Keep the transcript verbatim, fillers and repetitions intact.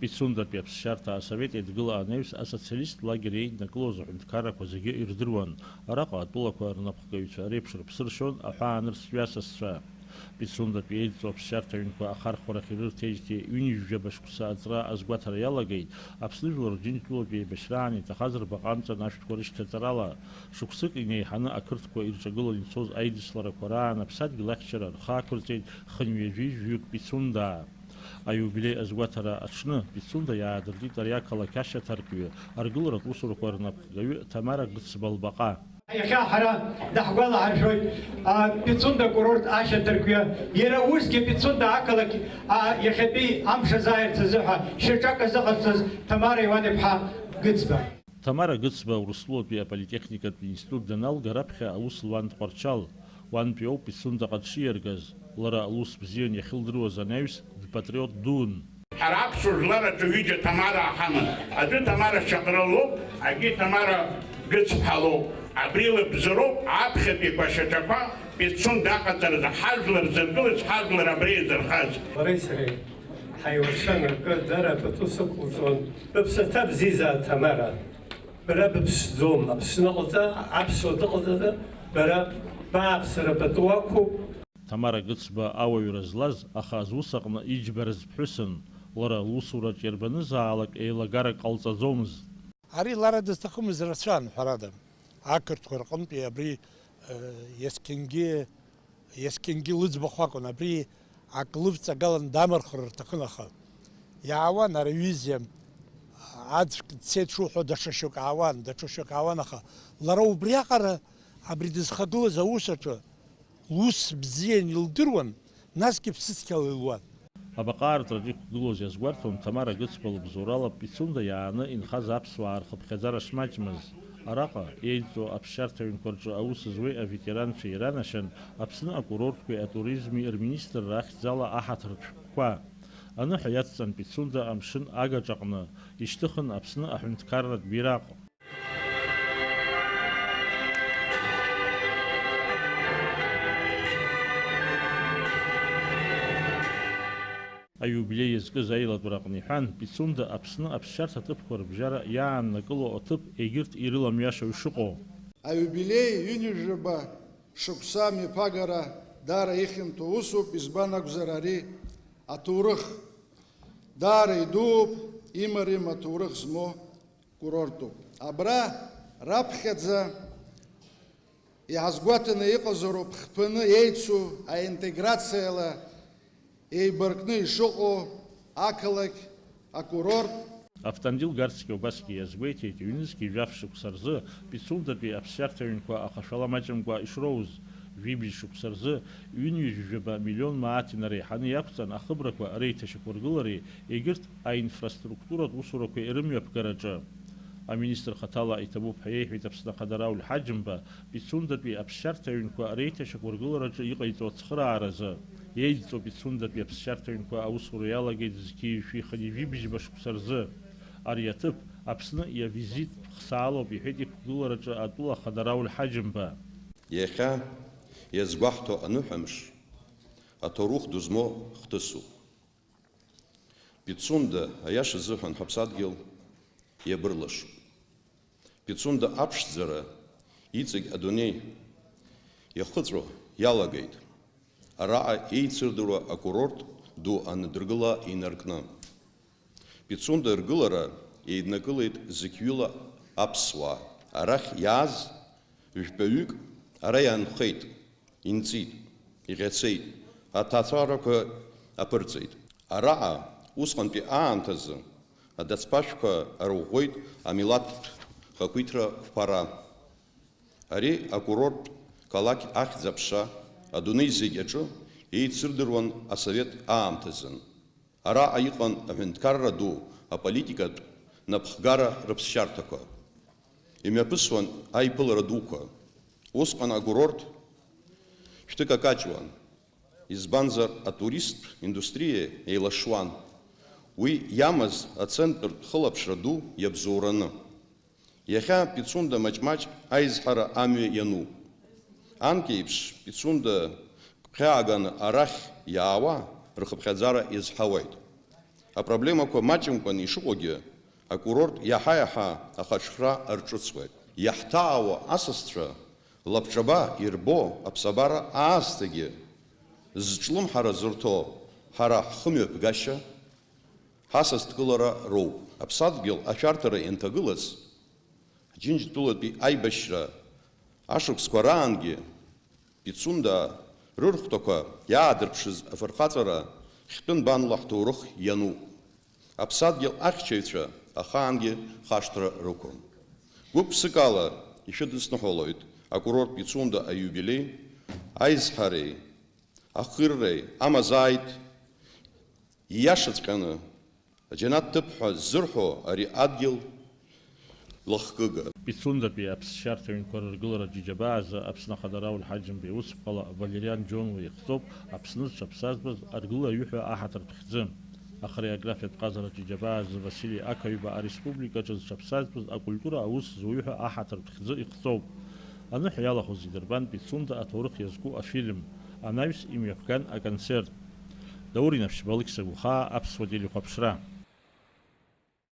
Пицундатәи аԥсшьарҭа асовет еидгыла анаҩс асоциалисттә лагер еиднакылоз аҳәынҭқаррақәа зегьы ирдыруан. Араҟа атәылақәа рнапхгаҩцәа реиԥш рыԥсы ршьон аҳәаанырцәтәи асасцәа. Пицундатәи еидҵоу аԥсшьарҭа ҩнқәа ахархәарахь ирырҭеижьҭеи ҩынҩажәаба шықәса аҵра азгәаҭара иалагеит, Аԥсны жәлар Џьынџьтәылатәи еибашьраан иҭахаз рбаҟа амҵан ашәҭқәа рышьҭаҵарала. Шықәсык инеиҳаны ақырҭқәа ирҿагыланы ицоз аидысларақәа раан аԥсадгьыл ахьчара рхы ақәырҵеит хынҩажәи жәаҩык пицундаа. Аиубилеи азгәаҭара аҽны, Пицунда иаадыртит ари ақалақь ашьаҭаркҩы, аргыларатә усурақәа рнапхгаҩы Ҭамара Гыцба лбаҟа. Иахьа ҳара даҳгәалаҳаршәоит, а, Пицунда курорт ашьаҭаркҩы, иара усгьы Пицунда ақалақь, а, иахьатәи амш азааирц азыҳәа шьаҿак азыҟазҵаз Ҭамара Иуан-иԥҳа Гыцба. Ҭамара Гыцба Урыстәылатәи аполитехникатә институт даналга раԥхьа аус луан Тҟәарчал. Уантәи ауп Пицундаҟа дшиаргаз. Лара лус бзиан иахьылдыруаз анаҩс, дпатриот дуун. Ҳара аԥсуа жәлар аҿы ҩыџьа Ҭамараа ҳаман. Аӡәы Ҭамара Шьаҟрыл лоуп, агьи Ҭамара Гыцԥҳа лоуп. Абри лыбзоуроуп аԥхьатәиқәа ашьаҿақәа Пицунда аҟаҵаразы ҳажәлар зыргылаз, ҳажәлар абра иазырхаз. Лареи сареи ҳаилашан акы, дара пату сықәлҵон. Быԥсаҭа бзиазаап, Ҭамара. Бара быԥсӡом, Аԥсны ыҟаӡам, аԥсуа дыҟаӡам, бара бааԥсара пату ақәуп. Ҭамара Гыцба ауаҩра злаз, аха зус аҟны иџьбараз ԥҳәысын. Лара лусураҿ иарбанызаалак еилагарак ҟалҵаӡомызт. Ари лара дызҭахымыз рацәан, ҳәарада. Ақырҭқәа рҟынтәи абри, э, есқьынгьы, есқьынгьы лыӡбахә акәын. Абри ак лывҵагалан дамырхыр рҭахын, аха иаауан ара ҩыза, аӡәк дцеит шуҳәо, даҽа шьоук аауан, даҽа шьоук аауан, аха лара убриаҟара абри дызхагылаз аус аҿы лус бзиан илдыруан, насгьы ԥсыцқьала илуан. Абаҟа аартраҿы иқәгылоз иазгәарҭон Ҭамара Гыцба лыбзоурала Пицунда иааны инхаз аԥсуаа рхыԥхьаӡара шмаҷмыз. Араҟа, еидҵоу аԥсшьарҭа ҩнқәа рҿы аус зуеи аветеранцәеи иранашьан, Аԥсны акурортқәеи атуризми рминистрра ахьӡала аҳаҭыртә шәҟәқәа. Аныҳәа иацҵан Пицунда амшын агаҿаҟны, ишьҭыхын Аԥсны аҳәынҭқарратә бираҟ. Аиубилеи иазкыз аилатәара аҟны иҳәан, Пицунда Аԥсны аԥсшьарҭа ҭыԥқәа рыбжьара иааннакыло аҭыԥ егьырҭ ирыламҩашьо ишыҟоу. Аиубилеи ҩынҩажәаба шықәса мҩаԥагара даара ихьанҭоу усуп, избан акәзар, ари аҭоурых даара идууп, имариам аҭоурых змоу курортуп. Абра раԥхьаӡа иаҳазгәаҭаны иҟазароуп хԥаны еицу аинтеграциала еибаркны ишыҟоу ақалақь, акурорт. Автандил Гарцкиа убасгьы иазгәеиҭеит, ҩнызқьи жәаф шықәса рзы Пицундатәи аԥсшьарҭа ҩнқәа ахашәала маҷымкәа ишроуз, жәибжь шықәса рзы ҩынҩажәижәаба миллион мааҭ инареиҳаны иақәҵан ахыбрақәа реиҭашьақәыргылареи егьырҭ аинфраструктуратә усурақәеи рымҩаԥгараҿы. Аминистр хаҭала иҭабуп ҳәа иеиҳәеит Аԥсны Ахада Рауль Ҳаџьымба, Пицундатәи аԥсшьарҭа ҩнқәа реиҭашьақәыргылараҿы иҟаиҵо ацхырааразы. Еидҵоу Пицундатәи аԥсшьарҭа ҩнқәа аусура иалагеит зқьи жәшәи хынҩажәижәаба шықәса рзы. Ари аҭыԥ Аԥсны иавизит хсаалоуп, иҳәеит иқәгылараҿы атәыла ахада Рауль Ҳаџьымба. Иахьа иазгәаҳҭо аныҳәамш аҭоурых ду змоу хҭысуп. Пицунда, аиаша азыҳәан, ҳаԥсадгьыл иабырлашуп. Пицунда аԥшӡара иҵегь адунеи иахыҵәо иалагеит, араҟа еицырдыруа акурорт ду анадыргыла инаркны. Пицунда ргылара еиднакылеит зықьҩыла аԥсуаа. Арахь иааз жәпаҩык ара иаанхеит. Инҵит, иӷьацеит, аҭаацәарақәа аԥырҵеит. Араҟа усҟантәи аамҭазы адацԥашәқәа арӷәӷәеит амилаҭтә хақәиҭра қәԥара. Ари акурорттә қалақь ахьӡ-аԥша адунеи зегь аҿы еицырдыруан асовет аамҭазын. Араҟа иҟан аҳәынҭқарра ду, аполитикатә напхгара рыԥсшьарҭақәа. Имҩаԥысуан аиԥылара дуқәа. Усҟан акурорт шәҭык акаҷуан, избанзар, атуристтә индустриа еилашуан. Уи иамаз ацентртә хылаԥшра ду иабзоураны. Иахьа Пицунда маҷ-маҷ аизҳара амҩа иануп. Анкьеиԥш, Пицунда гәхьааганы арахь иаауа рхыԥхьаӡара иазҳауеит. Апроблемақәа маҷымкәан ишыҟоугьы, акурорт иаҳа-иаҳа ахаҿхра арҿыцуеит. Иаҳҭаауа асасцәа лабҿаба ирбо аԥсабара аасҭагьы зҿлымҳара зырҭо ҳара ҳхымҩаԥгашьа, ҳасасдкылара роуп. Аԥсадгьыл ашәарҭара ианҭагылаз, Џьынџьтәылатәи аибашьра ашықәсқәа раангьы Пицунда рырхәҭақәа иаадырԥшыз афырхаҵара хьтәы нбанла ҳҭоурых иануп. Аԥсадгьыл ахьчаҩцәа ахаангьы хашҭра рықәым. Гәык-ԥсыкала ишәыдысныҳәалоит акурорт Пицунда аиубилеи, аизҳареи, ахирреи амазааит, ииашаҵәҟьаны, аџьанаҭ ҭыԥ ҳәа ззырҳәо ари адгьыл лыхкыга. Пицундатәи аԥсшьарҭа ҩнқәа рыргылара Џьџьабаа азы Аԥсны Ахада Рауль Ҳаџьымба иусԥҟала Валериан Џьонуа ихҵоуп Аԥсны зҽаԥсазтәыз аргылаҩы ҳәа аҳаҭыртә хьӡы. Ахореографиатә ҟазара Џьџьабаа азы Васили Ақаҩба ареспубликаҿы зҽаԥсазтәыз акультура аус зуҩы ҳәа аҳаҭыртә хьӡы ихҵоуп. Аныҳәа иалахәыз идырбан Пицунда аҭоурых иазку афильм, анаҩс имҩаԥган аконцерт. Даур Инаԥшьба, Алықьса Гәхаа, Аԥсуа телехәаԥшра.